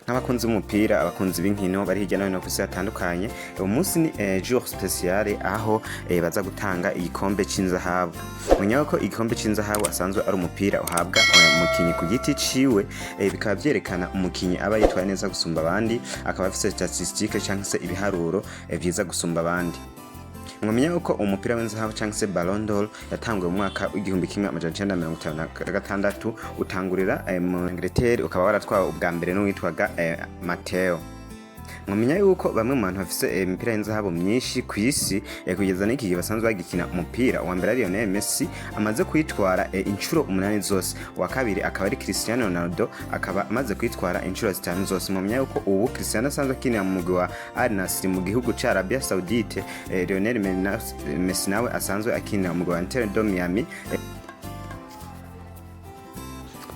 Nk'abakunzi b'umupira, abakunzi b'inkino bari hirya no hino ku isi hatandukanye, uyu munsi ni jour spécial aho baza gutanga igikombe c'inzahabu. Menya ko igikombe c'inzahabu asanzwe ari umupira uhabwa umukinyi ku giti ciwe, bikaba vyerekana umukinyi aba yitwaye neza gusumba abandi, akaba afise statistique canke se ibiharuro vyiza gusumba abandi. Mwamenya ko umupira w'inzahabu canke se Ballon d'Or yatanguye mu mwaka w'1956, utangurira mu Angleterre, ukaba waratwawe ubwa mbere n'uwitwaga Mateo. Mwamenya yuko bamwe mu bantu bafise imipira y'inzahabu myinshi ku isi kugeza n'iki gihe basanzwe bagikina umupira, uwa mbere ari Lionel Messi amaze kuyitwara inshuro umunani zose, uwa kabiri akaba ari Cristiano Ronaldo, akaba amaze kuyitwara inshuro zitanu zose. Mwamenya yuko ubu Cristiano asanzwe akinira mu mugwi wa Al Nassr mu gihugu ca Arabia Saudite, Lionel Messi nawe asanzwe akinira mu mugwi wa Inter de Miami.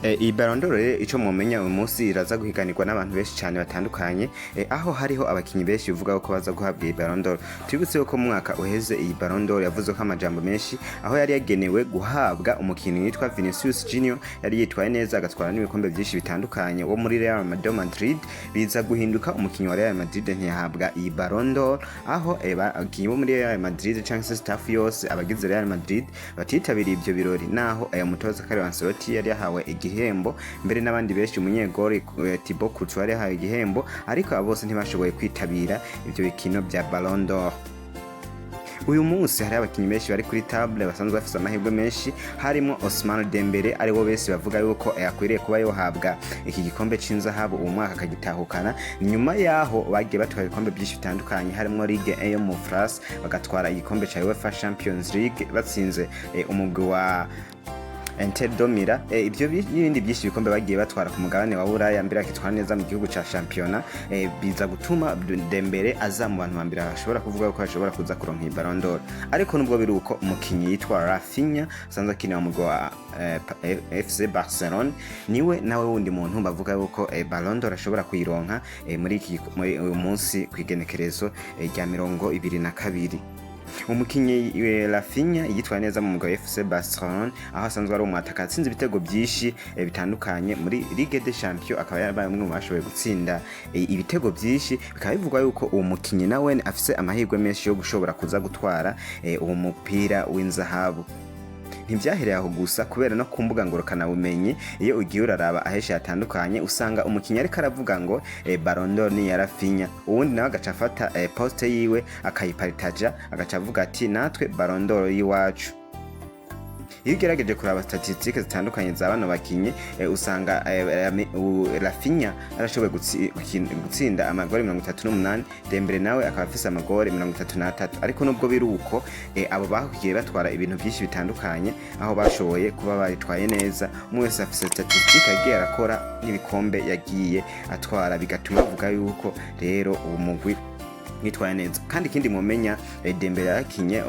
Iyi Ballon d'Or rero, ico mwomenya, uyu munsi iraza guhiganirwa n'abantu benshi cyane batandukanye, aho hariho abakinyi benshi bivuga ko baza guhabwa iyi Ballon d'Or. Tubibutse ko mu mwaka uheze iyi Ballon d'Or yavuze ko amajambo menshi, aho yari yagenewe guhabwa umukinyi witwa Vinicius Junior yari yitwaye neza agatwara n'ibikombe byinshi bitandukanye wo muri Real Madrid. Biza guhinduka, umukinyi wa Real Madrid ntiyahabwa iyi Ballon d'Or, aho abakinyi bo muri Real Madrid cyangwa se staff yose, abagize Real Madrid, batitabiriye ibyo birori, naho umutoza Carlo Ancelotti yari yahawe igihembo, mbere n'abandi benshi, umunyegori Thibaut Courtois yari yahawe igihembo, ariko abo bose ntibashoboye kwitabira ibyo bikino bya Ballon d'Or. Uyu munsi hari abakinyi benshi bari kuri table basanzwe bafise amahirwe menshi, harimo Ousmane Dembele, aribo benshi bavuga yuko akwiriye kuba yohabwa iki gikombe c'inzahabu uwo mwaka akagitahukana, nyuma yaho bagiye batwara ibikombe byinshi bitandukanye, harimo Ligue 1 yo mu France, bagatwara igikombe ca UEFA Champions League batsinze umugwi wa Inter de Milan, ibyo n'ibindi byinshi bikombe bagiye batwara ku mugabane wa Buraya, mbere akitwara neza mu gihugu ca shampiyona, biza gutuma Dembele aza mu bantu ba mbere bashobora kuvuga ko ashobora kuza kuronka iyi Ballon d'Or. Ariko nubwo biri uko, umukinyi yitwa Raphinha asanzwe akinira mu mugwi wa FC Barcelone niwe nawe wundi muntu bavuga yuko Ballon d'Or ashobora kuyironka muri uyu munsi kw'igenekerezo rya 22. Umukinyi Raphinha yitwaye neza mu mugwi wa FC Barcelone, aho asanzwe ari umwataka atsinze ibitego byinshi bitandukanye muri Ligue des Champions, akaba yarabaye umwe mu bashoboye gutsinda ibitego byinshi. Bikaba bivugwa yuko uwo mukinyi nawe afise amahirwe menshi yo gushobora kuza gutwara uwo mupira w'inzahabu. Ntibyahereye aho gusa, kubera no ku mbuga ngurukanabumenyi iyo ugiye uraraba ahenshi hatandukanye, usanga umukinnyi ariko aravuga ngo Ballon d'Or ni iya Raphinha, uwundi nawe agaca afata poste yiwe akayiparitaja, agaca avuga ati natwe Ballon d'Or y'iwacu. Iyo ugerageje kuraba statistique zitandukanye za bano bakinyi, usanga Raphinha arashoboye gutsinda amagori 38, Dembele nawe akaba afise amagori 33. Ariko nubwo biri uko, abo bagiye batwara ibintu byinshi bitandukanye, aho bashoboye kuba baritwaye neza, umwe wese afise statistique yagiye arakora n'ibikombe yagiye atwara, bigatuma bavuga yuko rero uwo mugwi witwaye neza. Kandi ikindi mumenya, Dembele yarakinye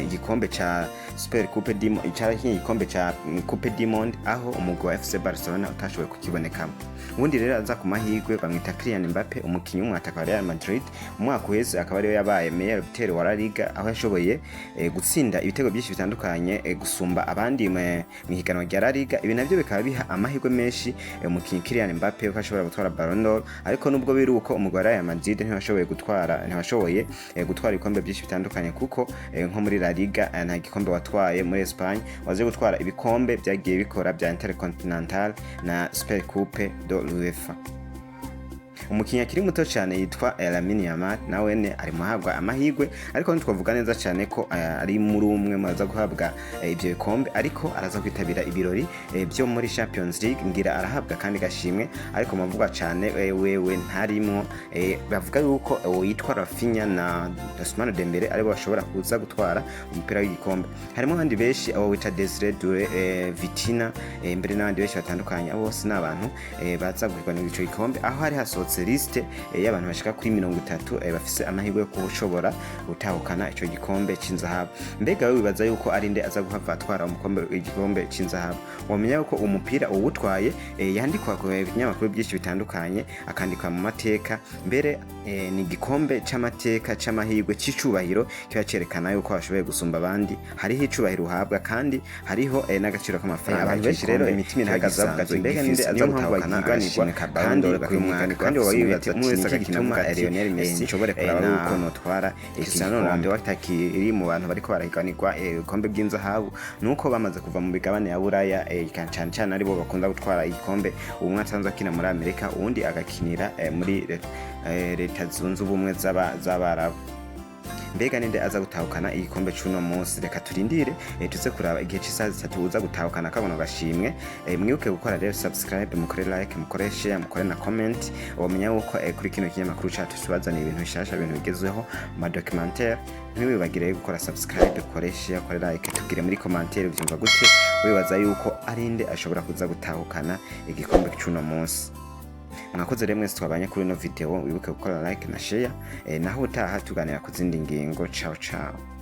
igikombe ca Super Coupe du Monde, carakinye igikombe ca Coupe du Monde, aho umugwi wa FC Barcelona utashoboye kukibonekamo. Ubundi rero aza ku mahirwe bamwita Kylian Mbappe, umukinyi w'umwataka wa Real Madrid. Mu mwaka uheze akaba ariwe yabaye meilleur buteur wa La Liga, aho yashoboye gutsinda ibitego byinshi bitandukanye gusumba abandi mu ihiganwa rya La Liga. Ibi navyo bikaba biha amahirwe menshi umukinyi Kylian Mbappe ko ashobora gutwara Ballon d'Or. Ariko nubwo biri uko, umugwi wa Real Madrid ntiwashoboye gutwara ibikombe byinshi bitandukanye, kuko nko muri La Liga nta gikombe watwaye. Muri Espagne waje gutwara ibikombe byagiye bikora bya Intercontinental na Super Coupe de l'UEFA. Umukinnyi akiri muto cyane yitwa Lamine Yamal nawene ari muhabwa amahirwe, ariko ntitwavuga neza cyane ko ari muri umwe mu baza guhabwa ibyo bikombe, ariko araza kwitabira ibirori byo muri Champions League, ngira arahabwa kandi gashimwe, ariko muvuga cyane wewe ntarimwo. Bavuga yuko uwo yitwa Raphinha na Ousmane Dembele aribo bashobora kuza gutwara umupira w'igikombe. Harimo abandi benshi, abo wita Desire Doue, Vitinha, mbere n'abandi benshi batandukanye. Abo bose ni abantu baza guhiganirwa ico gikombe, aho hari hasohotse liste y'abantu bashika kuri 30 bafise amahirwe yo kushobora gutahukana ico gikombe c'inzahabu. Mbega wewe wibaza yuko ari nde aza guhava atwara igikombe c'inzahabu? Wamenya yuko umupira uwutwaye yandikwa ku binyamakuru byinshi bitandukanye, akandikwa mu mateka, mbere ni igikombe c'amateka, c'amahirwe, c'icubahiro, kiba cerekana yuko washoboye gusumba abandi. Hariho icubahiro uhabwa, kandi hariho n'agaciro k'amafaranga. Abantu benshi rero imitima irahagaze, bavuga ati mbega ninde aza Niyo mpamvu gutahukana bagiganirwa agashimwe ka Ballon kandi d'Or bakwiganirwa, k'uyu mwaka? kandi ubwoba, afise yibaza umwete, ati, umwe wese "Niki agakina gituma avuga ati, Lionel Messi nshobore kuraba na yuko notwara iki Cristiano gikombe." Ronaldo batakiri mu bantu bariko barahiganirwa ibikombe by'inzahabu, nuko bamaze kuva mu migabane ya Buraya, cane cane aribo bakunda gutwara igikombe. Umwe asanzwe akina muri Amerika, uwundi agakinira muri Leta Zunze Ubumwe z'Abarabu. Mbega ninde aza gutahukana igikombe c'uno munsi? Reka turindire, tuze kuraba igihe c'isaha 3 uza gutahukana kabono gashimwe. Mwibuke gukora rero subscribe, mukore like, mukore share, mukore na comment. Womenya yuko kuri kino kinyamakuru cacu tubazaniye ibintu bishasha, ibintu bigezweho mu documentaire. Ntiwibagire gukora subscribe, kore share, kore like. Tubwire muri commentaire, uvyumva gute? Wibaza yuko arinde ashobora kuza gutahukana igikombe c'uno munsi? Mwakoze rero mwese twabanye kuri ino video. Wibuke gukora like na share, naho utaha tuganira ku zindi ngingo. Ciao ciao.